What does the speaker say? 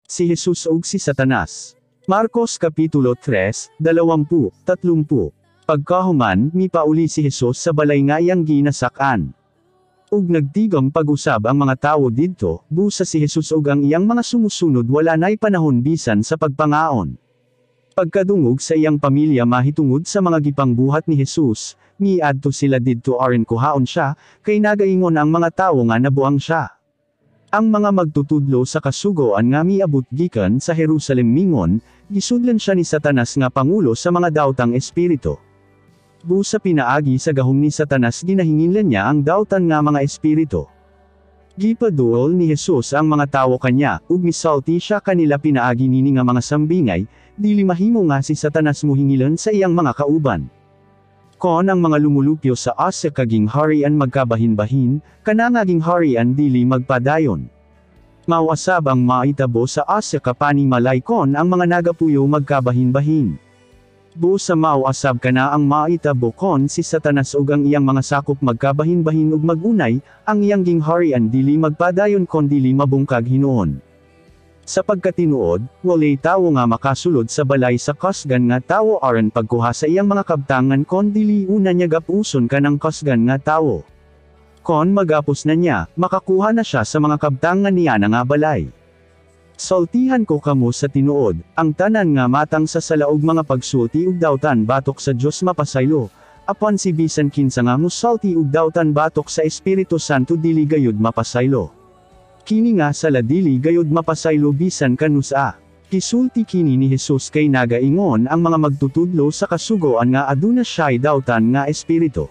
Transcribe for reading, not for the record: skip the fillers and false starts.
Si Jesus ug si Satanas. Marcos Kapitulo 3, 20, 30. Pagkahuman, mipauli si Jesus sa balay nga iyang ginasak-an. Ug nagtigom pag-usab ang mga tawo didto, busa si Jesus ug ang iyang mga sumusunod wala na'y panahon bisan sa pagpangaon. Pagkadungog sa iyang pamilya mahitungod sa mga gipangbuhat ni Jesus, miadto sila didto aron kuhaon siya, kay nagaingon ang mga tawo nga nabuang siya. Ang mga magtutudlo sa kasugoan nga miabot gikan sa Jerusalem mingon, "Gisudlan siya ni Satanas nga pangulo sa mga daotang espiritu. Busa pinaagi sa gahom ni Satanas ginahinginlan niya ang dautan nga mga espiritu." Gipaduol ni Jesus ang mga tawo kanya, ug misulti siya kanila pinaagi nini nga mga sambingay: "Dili mahimo nga si Satanas muhingilan sa iyang mga kauban. Kon ang mga lumulupyo sa usa ka gingharian magkabahin-bahin, kana nga gingharian dili magpadayon. Mao usab ang mahitabo sa usa ka panimalay kon ang mga nagapuyo magkabahin-bahin. Busa mao usab kana ang mahitabo kon si Satanas ug ang iyang mga sakop magkabahin-bahin ug mag-unay, ang iyang gingharian dili magpadayon kon dili mabungkag hinuon. Sa pagkatinuod, walay tawo nga makasulod sa balay sa kusgan nga tawo aron pagkuha sa iyang mga kabtangan kon dili una niya gapuson kanang kusgan nga tawo. Kon magapos na niya, makakuha na siya sa mga kabtangan niya na nga balay. Sultihan ko kamo sa tinuod, ang tanan nga matang sa sala ug mga pagsulti ug dautan batok sa Dios mapasaylo, apan si bisan kinsa nga musulti ug dautan batok sa Espiritu Santo dili gayud mapasaylo. Kini nga sala dili gayud mapasaylo bisan kanus-a." Gisulti kini ni Jesus kay nagaingon ang mga magtutudlo sa kasugoan nga aduna siya'y dautan nga espiritu.